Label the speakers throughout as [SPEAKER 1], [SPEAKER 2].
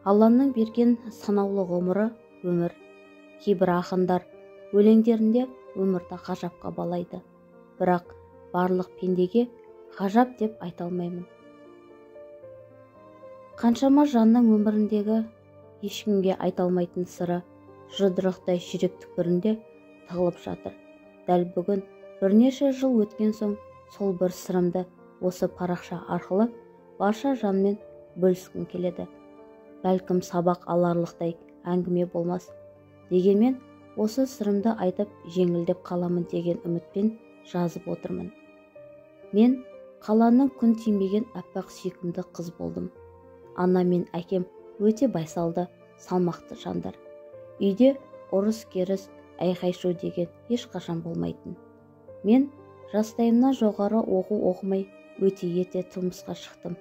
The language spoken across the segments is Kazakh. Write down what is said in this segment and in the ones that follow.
[SPEAKER 1] Алланың берген санаулы ғұмыры өмір. Кейбір ақындар өлеңдерінде өмірді ғажапқа балайды. Бірақ барлық пендеге ғажап деп айта алмаймын. Қаншама жанның өміріндегі ешкімге айта алмайтын сыры жұдырықтай жүрек түкпірінде тығылып жатыр. Дәл бүгін бірнеше жыл өткен соң сол бір сырымды осы парақша арқылы барша жанмен бөліскім келеді. Бәлкім сабақ аларлықтай әңгіме болмас. Дегенмен осы сырымды айтып жеңілдеп қаламын деген үмітпен жазып отырмын. Мен қаланың күн тимеген аппақ сүйкімді қыз болдым. Ана мен әкем өте байсалды, салмақты жандар. Үйде ұрыс-керіс, айқай-шу деген ешқашан болмайтын. Мен жастайымнан жоғары оқу оқымай өте ерте тұрмысқа шықтым.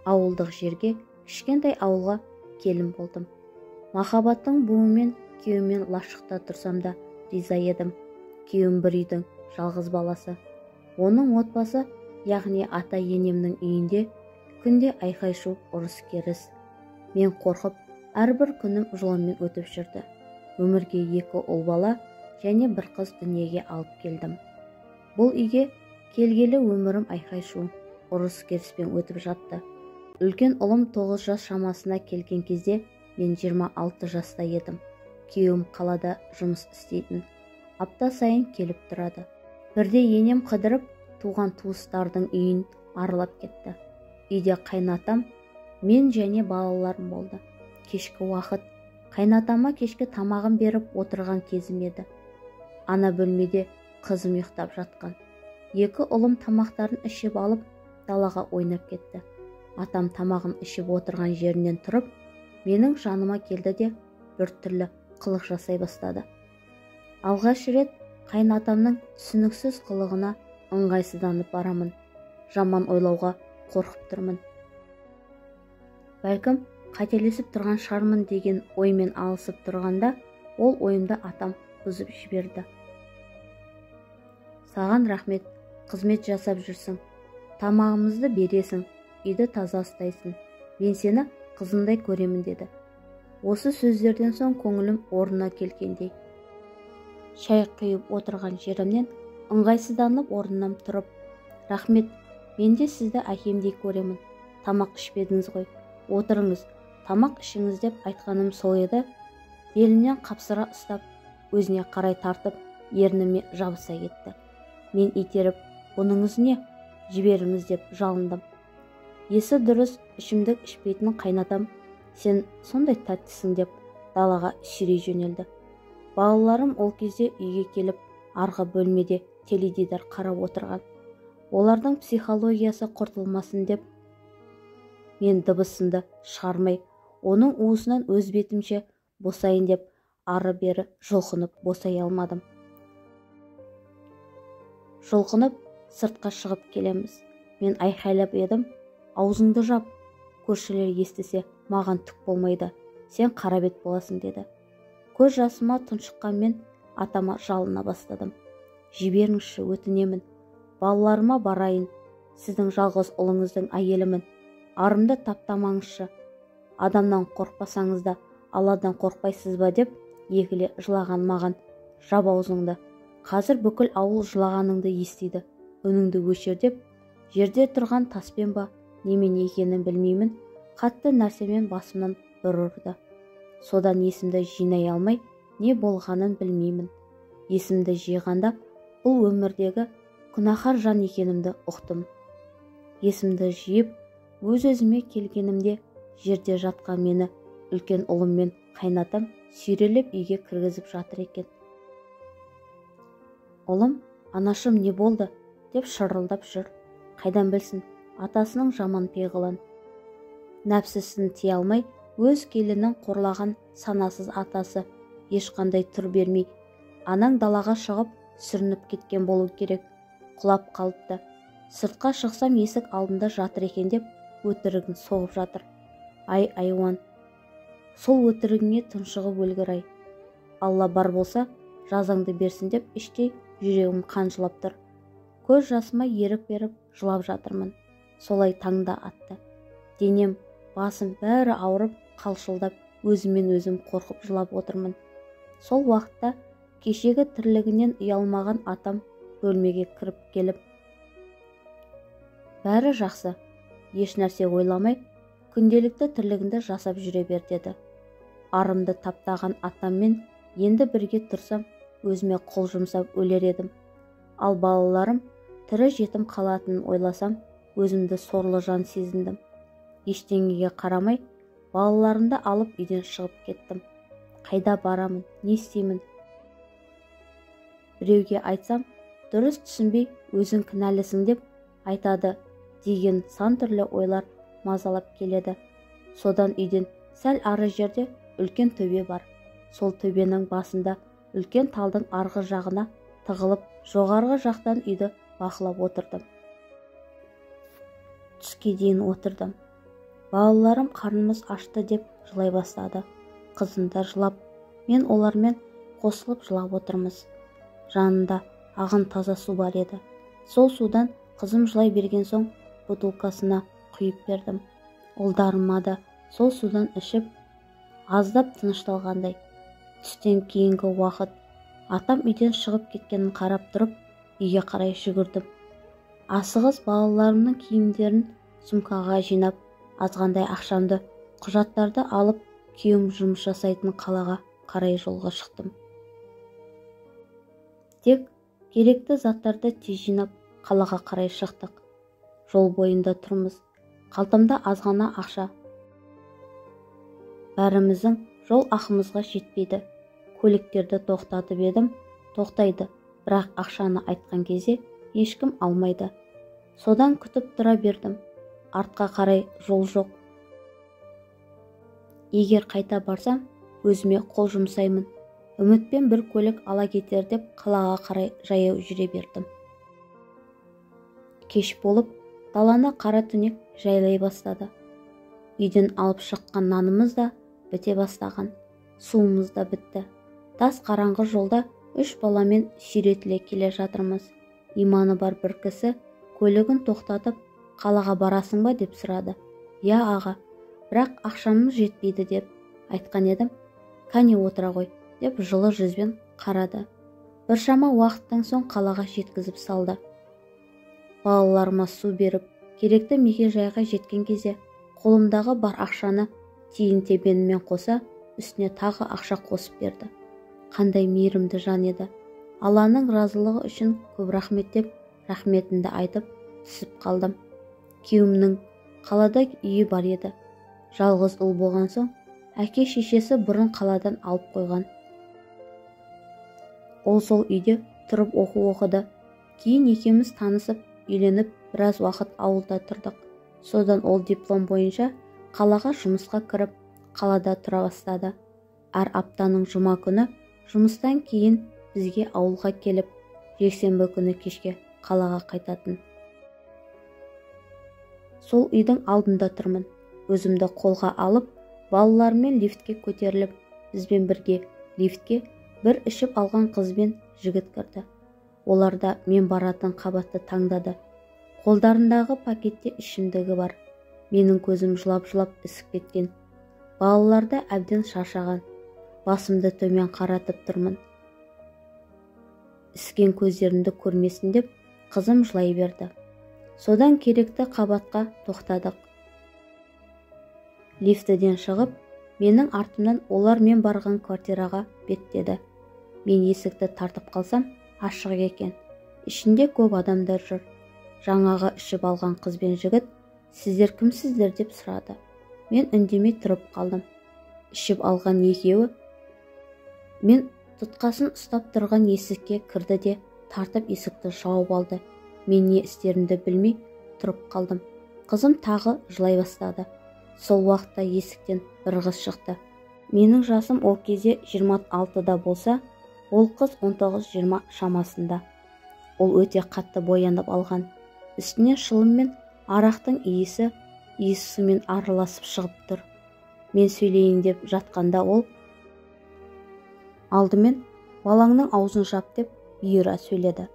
[SPEAKER 1] Ауылдық жерге, кішкентай ауылға келін болдым. Махаббаттың буымен күйеуіммен лашықта тұрсам да риза едім. Күйеуім бір үйдің жалғыз баласы. Оның отбасы, яғни ата-енемнің үйінде күнде айқай-шу, ұрыс-керіс. Мен қорқып, әрбір күнім жылаумен өтіп жүрді. Өмірге 2 ұл бала және бір қыз дүниеге алып келдім. Бұл үйге келгелі өмірім айқай-шу, ұрыс-керіспен өтіп жатты. Үлкен ұлым 9 жас шамасына келген кезде мен 26 жаста едім. Күйеуім қалада жұмыс істейтін. Апта сайын келіп тұрады. Бірде енем қыдырып, туған туыстардың үйін аралап кетті. Үйде қайнатам, мен және балаларым болды. Кешкі уақыт қайнатама кешкі тамағын беріп отырған кезім еді. Ана бөлмеде қызым ұйықтап жатқан. 2 ұлым тамақтарын ішіп алып, далаға ойнап кетті. Атам тамағын ішіп отырған жерінен тұрып, менің жаныма келді де бір түрлі қылық жасай бастады. Алғаш рет қайнатамның түсініксіз қылығына ыңғайсызданып барамын. Жаман ойлауға қорқып тұрмын. Бәлкім қателесіп тұрған шығармын деген оймен алысып тұрғанда, ол ойымды атам бұзып жіберді. Саған рахмет, қызмет жасап жүрсің. Тамағымызды бересің, үйді таза ұстайсың. Мен сені қызымдай көремін деді. Осы сөздерден соң көңілім орнына келгендей. Шай құйып отырған жерімнен ыңғайсызданып орнымнан тұрып, рахмет, мен де сізді әкемдей көремін. Тамақ ішпедіңіз ғой, отырыңыз, тамақ ішіңіз деп айтқаным сол еді. Белімнен қапсыра ұстап, өзіне қарай тартып, ерніме жабыса кетті. Мен итеріп, бұныңыз не, жіберіңіз деп жалындым. Есі дұрыс ішімдік ішпейтін қайнатам, сен сондай тәттісің деп далаға сүйрей жөнелді. Балаларым ол кезде үйге келіп, арғы бөлмеде теледидар қарап отырған. Олардың психологиясы құртылмасын деп, мен дыбысымды шығармай, оның уысынан өз бетімше босайын деп, ары-бері жұлқынып босай алмадым. Жұлқынып сыртқа шығып келеміз. Мен айқайлап едім, аузыңды жап, көршілер естісе маған түк болмайды, сен қара бет боласың деді. Көз жасыма тұншыққан мен атама жалына бастадым. Жіберіңізші, өтінемін, балаларыма барайын, сіздің жалғыз ұлыңыздың әйелімін, арымды таптамаңызшы, адамнан қорықпасаңыз да Алладан қорықпайсыз ба деп егіле жылаған маған, жап аузыңды, қазір бүкіл ауыл жылағаныңды естиді, үніңді өшір деп, жерде тұрған таспен ба, немен екенін білмеймін, қатты нәрсемен басымнан бір ұрды. Содан есімді жинай алмай, не болғанын білмеймін. Есімді жиғанда бұл өмірдегі күнәһар жан екенімді ұқтым. Есімді жиып, өз-өзіме келгенімде жерде жатқан мені үлкен ұлым мен қайнатам сүйрелеп үйге кіргізіп жатыр екен. Ұлым, анашым не болды деп шырылдап жүр. Қайдан білсін, атасының жаман пиғылын. Нәпсісін тия алмай, өз келінін қорлаған санасыз атасы ешқандай түр бермей, анаң далаға шығып сүрініп кеткен болу керек, құлап қалыпты. Сыртқа шықсам есік алдында жатыр екен деп өтірігін соғып жатыр. Ай, айуан, сол өтірігіңе тұншығып өлгір-ай. Алла бар болса, жазаңды берсін деп іштей жүрегім қан жылап тұр. Көз жасыма ерік беріп жылап жатырмын. Солай таңда атты. Денем, басым бәрі ауырып, қалшылдап, өзіммен өзім қорқып жылап отырмын. Сол уақытта кешегі тірлігінен ұялмаған атам бөлмеге кіріп келіп, бәрі жақсы, еш нәрсе ойламай, күнделікті тірлігіңді жасап жүре бер деді. Арымды таптаған атаммен енді бірге тұрсам, өзіме қол жұмсап өлер едім. Ал балаларым тірі жетім қалатынын ойласам, өзімді сорлы жан сезіндім. Ештеңеге қарамай, балаларымды алып үйден шығып кеттім. Қайда барамын, не істеймін? Біреуге айтсам, дұрыс түсінбей, өзің кінәлісің деп айтады деген сан түрлі ойлар мазалап келеді. Содан үйден сәл ары жерде үлкен төбе бар. Сол төбенің басында үлкен талдың арғы жағына тығылып, жоғарғы жақтан үйді бақылап отырдым. Түске дейін отырдым. Балаларым қарнымыз ашты деп жылай бастады. Қызым да жылап, мен олармен қосылып жылап отырмыз. Жанында ағын таза су бар еді. Сол судан қызым жылай берген соң бутылкасына құйып бердім. Ұлдарыма да сол судан ішіп, аздап тынышталғандай. Түстен кейінгі уақыт атам үйден шығып кеткенін қарап тұрып, үйге қарай жүгірдім. Асығыс балаларымның киімдерін сумкаға жинап, азғандай ақшамды, құжаттарды алып, күйеуім жұмыс жасайтын қалаға қарай жолға шықтым. Тек керекті заттарды тез жинап, қалаға қарай шықтық. Жол бойында тұрмыз. Қалтамда азғана ақша. Бәріміздің жол ақымызға жетпейді. Көліктерді тоқтатып едім, тоқтайды, бірақ ақшаны айтқан кезде ешкім алмайды. Содан күтіп тұра бердім. Артқа қарай жол жоқ. Егер қайта барсам, өзіме қол жұмсаймын. Үмітпен бір көлік ала кетер деп қалаға қарай жаяу жүре бердім. Кеш болып, даланы қара түнек жайлай бастады. Үйден алып шыққан нанымыз да біте бастаған, суымыз да бітті. Тас қараңғы жолда үш баламен сүйретіле келе жатырмыз. Иманы бар бір кісі көлігін тоқтатып, қалаға барасың ба деп сұрады. Я, аға, бірақ ақшамыз жетпейді деп айтқан едім. Кәне отыра ғой деп жылы жүзбен қарады. Біршама уақыттан соң қалаға жеткізіп салды. Балаларыма су беріп, керекті мекен-жайға жеткен кезде қолымдағы бар ақшаны тиын-тебенімен қоса, үстіне тағы ақша қосып берді. Қандай мейірімді жан еді. Алланың разылығы үшін көп рахмет деп рахметімді айтып түсіп қалдым. Күйеуімнің қалада үйі бар еді. Жалғыз ұл болған соң әке шешесі бұрын қаладан алып қойған. Ол сол үйде тұрып оқу оқыды. Кейін екеуміз танысып, үйленіп, біраз уақыт ауылда тұрдық. Содан ол диплом бойынша қалаға жұмысқа кіріп, қалада тұра бастады. Әр аптаның жұма күні жұмыстан кейін бізге ауылға келіп, жексенбі күні кешке қалаға қайтатын. Сол үйдің алдында тұрмын. Өзімді қолға алып, балаларыммен лифтке көтеріліп, бізбен бірге лифтке бір ішіп алған қыз бен жігіт кірді. Олар да мен баратын қабатты таңдады. Қолдарындағы пакетте ішімдігі бар. Менің көзім жылап-жылап ісіп кеткен. Балалар да әбден шаршаған. Басымды төмен қаратып тұрмын. Іскен көздерімді көрмесін деп қызым жылай берді. Содан керекті қабатқа тоқтадық. Лифтіден шығып, менің артымнан олар мен барған квартираға беттеді. Мен есікті тартып қалсам, ашық екен. Ішінде көп адамдар жүр. Жаңағы ішіп алған қыз бен жігіт, сіздер кімсіздер деп сұрады. Мен үндемей тұрып қалдым. Ішіп алған екеуі мен тұтқасын ұстап тұрған есікке кірді де тартып есікті жауып алды. Мен не істерімді білмей тұрып қалдым. Қызым тағы жылай бастады. Сол уақытта есіктен бір қыз шықты. Менің жасым ол кезде 26-да болса, ол қыз 19-20 шамасында. Ол өте қатты боянып алған. Үстіне шылым мен арақтың иісі иіс сумен араласып шығып тұр. Мен сөйлейін деп жатқанда ол алдымен балаңның аузын жап деп бұйыра сөйледі.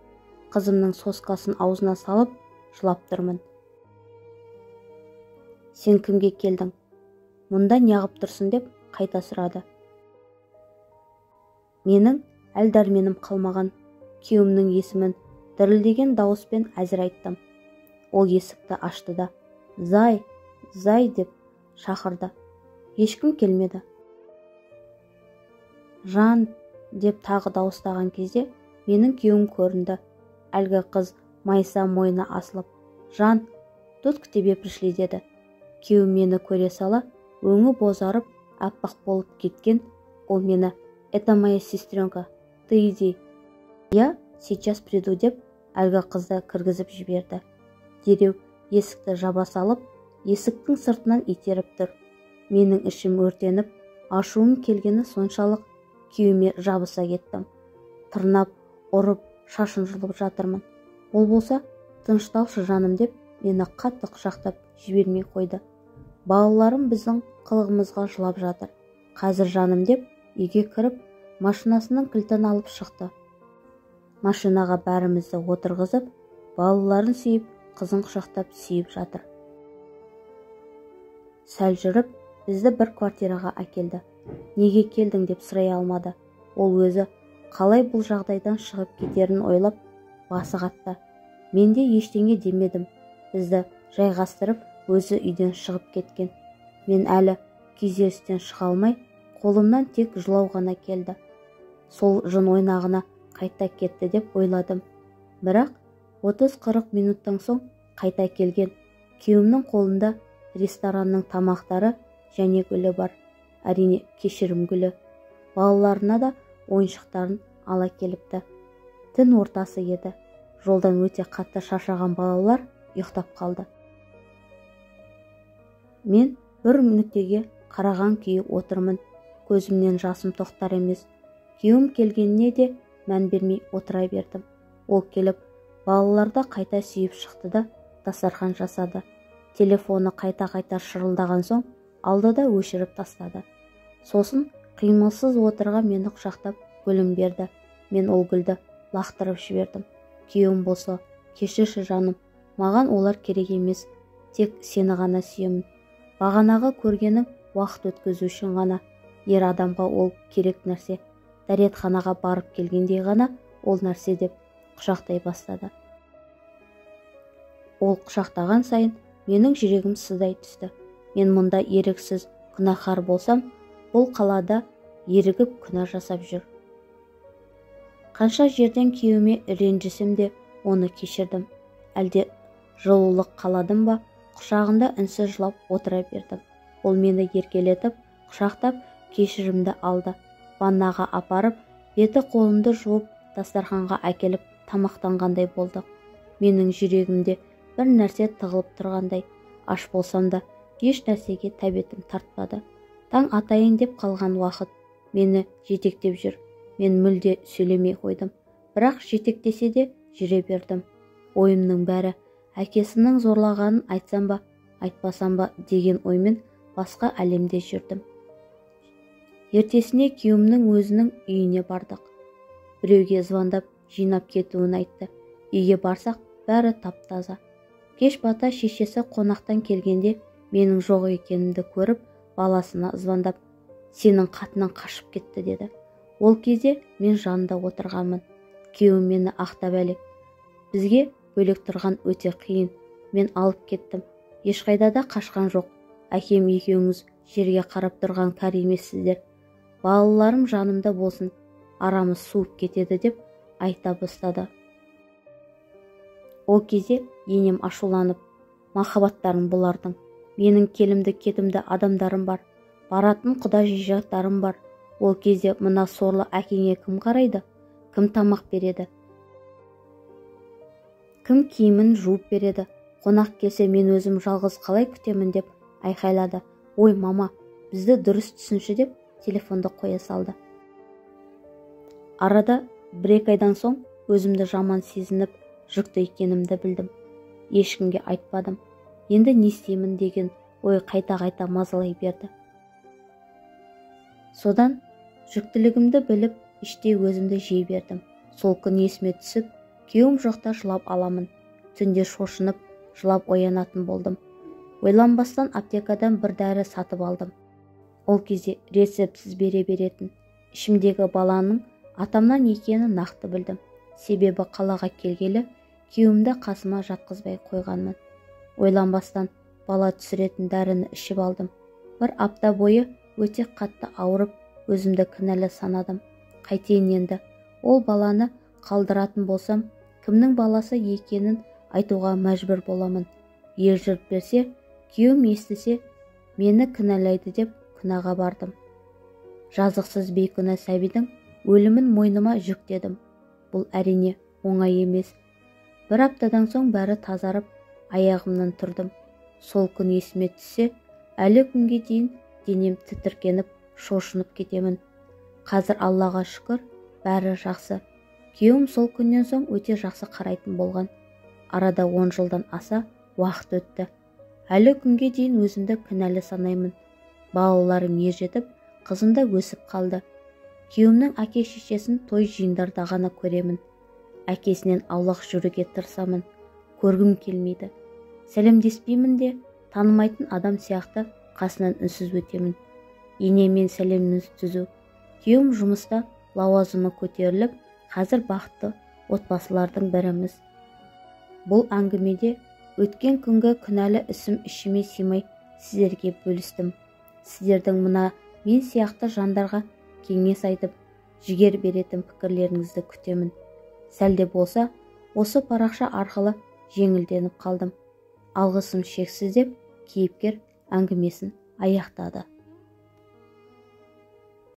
[SPEAKER 1] Қызымның соскасын аузына салып жылап тұрмын. Сен кімге келдің? Мұнда неғып тұрсың деп қайта сұрады. Менің әл-дәрменім қалмаған. Күйеуімнің есімін дірілдеген дауыспен әзір айттым. Ол есікті ашты да, «Зай, зай» деп шақырды. Ешкім келмеді. «Жан» деп тағы дауыстаған кезде менің күйеуім көрінді. Әлгі қыз майса мойнына асылып, «Жан, тут к тебе пришли» деді. Күйеуім мені көре сала, өңі бозарып, аппақ болып кеткен. Ол мені, «Это моя сестренка, ты иди, я сейчас приду» деп әлгі қызды кіргізіп жіберді. Дереу есікті жаба салып, есіктің сыртынан итеріп тұр. Менің ішім өртеніп, ашуым келгені соншалық, күйеуіме жабыса кеттім. Тырнап, ұрып, шашын жұлып жатырмын. Ол болса, «Тынышталшы жаным» деп мені қатты құшақтап жібермей қойды. Балаларым біздің қылығымызға жылап жатыр. «Қазір жаным» деп үйге кіріп, машинасының кілтін алып шықты. Машинаға бәрімізді отырғызып, балаларын сүйіп, қызын құшақтап сүйіп жатыр. Сәл жүріп, бізді бір квартираға әкелді. Неге келдің деп сұрай алмады. Ол өзі қалай бұл жағдайдан шығып кетерін ойлап, басы қатты. Мен де ештеңе демедім. Бізді жайғастырып, өзі үйден шығып кеткен. Мен әлі күйзелістен шыға алмай, қолымнан тек жылау ғана келді. Сол жын ойнағына қайта кетті деп ойладым. Бірақ 30-40 минуттан соң қайта келген. Күйеуімнің қолында ресторанның тамақтары және гүлі бар. Әрине, кешірім гүлі. Балаларына да ойыншықтарын ала келіпті. Түн ортасы еді. Жолдан өте қатты шаршаған балалар ұйықтап қалды. Мен бір нүктеге қараған күйі отырмын. Көзімнен жасым тоқтар емес. Күйеуім келгеніне де мән бермей отыра бердім. Ол келіп, балаларды қайта сүйіп шықты да дастархан жасады. Телефоны қайта-қайта шырылдаған соң, алды да өшіріп тастады. Сосын қимылсыз отырған мені құшақтап гүлін берді. Мен ол гүлді лақтырып жібердім. Күйеуім болса, «Кешірші жаным, маған олар керек емес, тек сені ғана сүйемін. Бағанағы көргенің уақыт өткізу үшін ғана, ер адамға ол керек нәрсе, дәретханаға барып келгендей ғана ол нәрсе» деп құшақтай бастады. Ол құшақтаған сайын менің жүрегім сыздай түсті. Мен мұнда еріксіз күнәһар болсам, бұл қалада ерігіп күнә жасап жүр. Қанша жерден күйеуіме ренжісем де оны кешірдім. Әлде жылулық қаладым ба, құшағында үнсіз жылап отыра бердім. Ол мені еркелетіп, құшақтап, кешірімді алды. Ваннаға апарып, беті қолымды жуып, дастарханға әкеліп тамақтанғандай болдық. Менің жүрегімде бір нәрсе тығылып тұрғандай, аш болсам да еш нәрсеге тәбетім тартпады. Таң атайын деп қалған уақыт мені жетектеп жүр. Мен мүлде сөйлемей қойдым. Бірақ жетектесе де жүре бердім. Ойымның бәрі әкесінің зорлағанын айтсам ба, айтпасам ба деген оймен басқа әлемде жүрдім. Ертесіне күйеуімнің өзінің үйіне бардық. Біреуге звондап жинап кетуін айтты. Үйге барсақ, бәрі тап-таза. Кеш бата шешесі қонақтан келгенде менің жоқ екенімді көріп, баласына звондап, «Сенің қатының қашып кетті» деді. Ол кезде мен жанында отырғанмын. Күйеуім мені ақтап әлек. Бізге бөлек тұрған өте қиын. Мен алып кеттім. Ешқайда да қашқан жоқ. Әкем екеуіңіз жерге қарап тұрған кәрі емессіздер. Балаларым жанымда болсын, арамыз суып кетеді деп айта бастады. Ол кезде енем ашуланып, «Махаббаттарым бұлардың. Менің келімді-кетімді адамдарым бар. Баратын құда жекжаттарым бар. Ол кезде мына сорлы әкеңе кім қарайды? Кім тамақ береді? Кім киімін жуып береді? Қонақ келсе мен өзім жалғыз қалай күтемін» деп айқайлады. «Ой, мама, бізді дұрыс түсінші» деп телефонды қоя салды. Арада 1-2 айдан соң өзімді жаман сезініп, жүкті екенімді білдім. Ешкімге айтпадым. Енді не істеймін деген ой қайта-қайта мазалай берді. Содан жүктілігімді біліп, іште өзімді жей бердім. Сол күн есіме түсіп, күйеуім жоқта жылап аламын. Түнде шошынып, жылап оянатын болдым. Ойланбастан аптекадан бір дәрі сатып алдым. Ол кезде рецептсіз бере беретін. Ішімдегі баланың атамнан екенін нақты білдім. Себебі қалаға келгелі күйеуімді қасыма жатқызбай қойғанмын. Ойланбастан бала түсіретін дәріні ішіп алдым. Бір апта бойы өте қатты ауырып, өзімді кінәлі санадым. Қайтейін енді, ол баланы қалдыратын болсам, кімнің баласы екенін айтуға мәжбүр боламын. Ел жұрт берсе, күйеуім естісе, мені кінәлайды деп күнәға бардым. Жазықсыз бейкүнә сәбидің өлімін мойныма жүктедім. Бұл әрине оңай емес. Бір аптадан соң бәрі тазарып, аяғымнан тұрдым. Сол күн есіме түссе, әлі күнге дейін денем тітіркеніп, шошынып кетемін. Қазір Аллаға шүкір, бәрі жақсы. Күйеуім сол күннен соң өте жақсы қарайтын болған. Арада 10 жылдан аса уақыт өтті. Әлі күнге дейін өзімді кінәлі санаймын. Балаларым ержетіп, қызым да өсіп қалды. Күйеуімнің әке-шешесін той жиындарда ғана көремін. Әкесінен аулақ жүруге тырысамын. Көргім келмейді. Сәлемдеспеймін де, танымайтын адам сияқты қасынан үнсіз өтемін. Енеммен сәлеміміз түзу. Күйеуім жұмыста лауазымы көтеріліп, қазір бақытты отбасылардың біріміз. Бұл әңгімеде өткен күнгі күнәлі ісім ішіме сыймай сіздерге бөлістім. Сіздердің мына мен сияқты жандарға кеңес айтып, жігер беретін пікірлеріңізді күтемін. Сәл де болса, осы парақша арқылы жеңілденіп қалдым. Алғысым шексіз деп кейіпкер әңгімесін аяқтады.